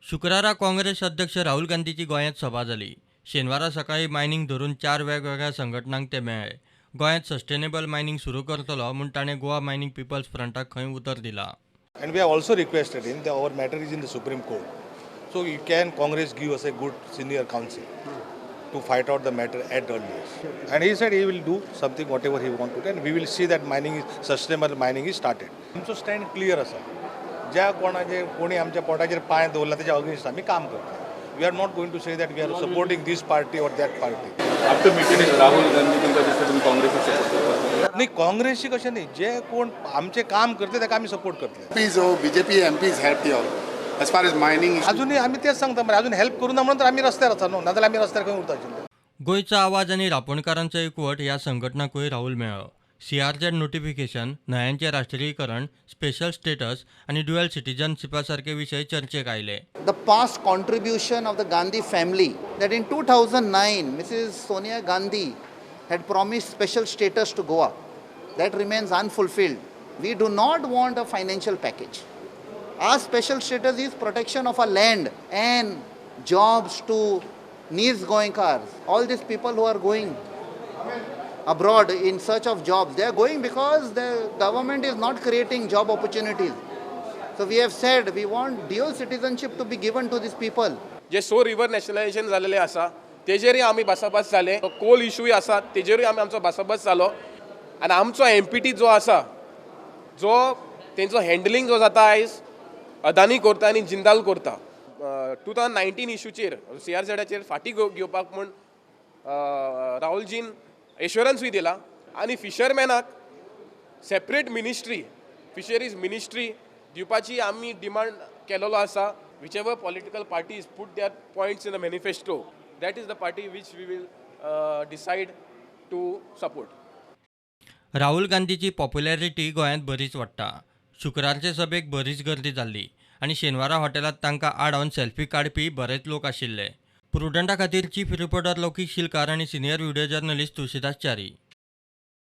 शुक्रारा काँग्रेस अध्यक्ष राहुल गांधीची गोंयांत सभा जाली. शेनवारा सकाळीं मायनींग धरून चार वेगवेगळ्या संघटनांक ते मेळ्ळे. गोंयांत सस्टेनेबल मायनींग सुरू करतलो म्हूण ताणें गोवा मायनींग पिपल्स फ्रंटाक खंय उतर दिलां. And we have also requested him that our matter is in the Supreme Court. So you can Congress give us a good senior counsel to fight out the matter at earliest. And he said he will do something, whatever he want to do, and we will see that mining is sustainable mining is started. आमचो stand clear आसा. ज्या कोणाचे कोणी आमच्या पोटाचेर पांय दवरला, तेच्या against आमी काम करता. We are not going to say that we are supporting this party or that party. After meeting Rahul Gandhi, तुमकां दिसता तुमी काँग्रेसीक सपोर्ट करपाक? न्ही, काँग्रेसी कशें न्ही, जे कोण आमचें काम करता ताका आमी सपोर्ट करतले. MPs or BJP MPs helped you all as far as mining issue? अजूनही आमी तेच सांगता मरे, अजून हेल्प करूं ना म्हणून तर आमी रस्त्यार आसा न्हू, नाजाल्यार आमी रस्त्यार खंय उरता आशिल्ले? गोंयचो आवाज आनी रापोणकारांचो एकवट ह्या संघटनांकूय राहुल मेळ्ळो. सीआरझेड नोटिफिकेशन, न्हंयांचें राष्ट्रीयकरण, स्पेशल स्टेटस आनी ड्युएल सिटीजनशिपा सारके विशय चर्चेक आयले. The past contribution of the Gandhi family, that in 2009 Mrs. Sonia Gandhi had promised special status to Goa, that remains unfulfilled. We do not want a financial package. Our special status is protection of our land and jobs to Nees Goenkars. All these people who are going abroad in search of jobs, they are going because the government is not creating job opportunities. So we have said we want dual citizenship to be given to these people. जे so river nationalisation जालेलें आसा, तेजेरय आमी भासाभास जाले. कोल इशूय आसा, तेजेरूय आमी आमचो भासाभास जालो. आनी आमचो एमपीटी जो आसा, जो तेंचो हँडलिंग जो जाता आयज अदानी करता आनी जिंदाल करता. 2019 इशूचेर, सीआरझेडाचेर फाटीं घेवपाक म्हूण राहुलजीन एश्योरन्सूय दिला आनी फिशरमॅनाक सेपरेट मिनिस्ट्री, फिशरीज मिनिस्ट्री दिवपाची आमी डिमांड केलेलो आसा. Whichever political parties put their points in the manifesto, that is the party which we will decide to support. Rahul गांधीची पॉप्युलॅरिटी गोंयांत बरीच वाडटा. शुक्रारचे सभेक बरीच गर्दी जाल्ली आनी शेनवारा हॉटेलांत तांकां आडावन सेल्फी काडपी बरेच लोक आशिल्ले. प्रुडंटा खातीर चीफ रिपोर्टर लौकीक शिलकार आनी senior video journalist Tulsidas Chari.